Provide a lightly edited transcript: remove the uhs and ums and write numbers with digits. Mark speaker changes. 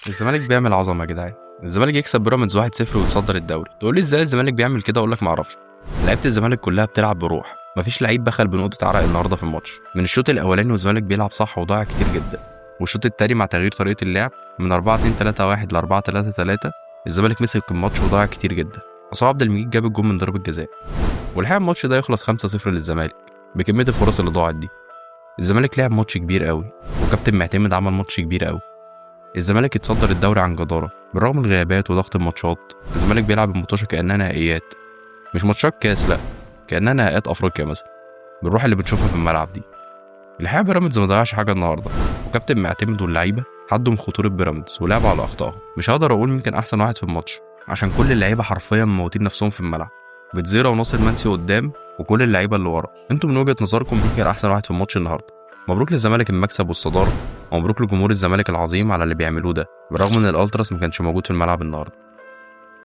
Speaker 1: الزمالك بيعمل عظمه يا جدعان. الزمالك يكسب بيراميدز 1-0 ويتصدر الدوري. تقول لي ازاي الزمالك بيعمل كده؟ اقول لك ما اعرفش. لعيبة الزمالك كلها بتلعب بروح، مفيش لعيب بخل بنقطة عرق النهارده في الماتش. من الشوط الاولاني والزمالك بيلعب صح وضايع كتير جدا، والشوط التاني مع تغيير طريقه اللعب من 4-2-3-1 ل 4-3-3 الزمالك مسك الماتش وضايع كتير جدا. عصام عبد المجيد جاب الجون من ضربه جزاء، والحقيقة الماتش ده يخلص 5-0 للزمالك بكمية الفرص اللي ضاعت دي. الزمالك لعب ماتش كبير قوي، وكابتن معتمد عمل ماتش كبير قوي. الزمالك اتصدر الدوري عن جدارة بالرغم من الغيابات وضغط الماتشات. الزمالك بيلعب الماتشات كأنها نهائيات، مش ماتشات كاس، لا، كأنها نهائيات أفريقيا مثلا، بالروح اللي بنشوفها في الملعب دي. الحقيقة بيراميدز ما ضيعش حاجة النهاردة، وكابتن معتمد واللعيبة حدوا من خطورة بيراميدز ولعبوا على أخطائهم. مش هقدر أقول مين كان أحسن واحد في الماتش عشان كل اللعيبة حرفيا موتين نفسهم في الملعب، بتزيرة وناصر منسي قدام وكل اللعيبة اللي ورا. انتوا من وجهة نظركم مين كان أحسن واحد في الماتش النهاردة؟ مبروك للزمالك المكسب والصدارة، ومبروك لجمهور الزمالك العظيم على اللي بيعملوه ده، بالرغم ان الالتراس ما كانش موجود في الملعب النهارده.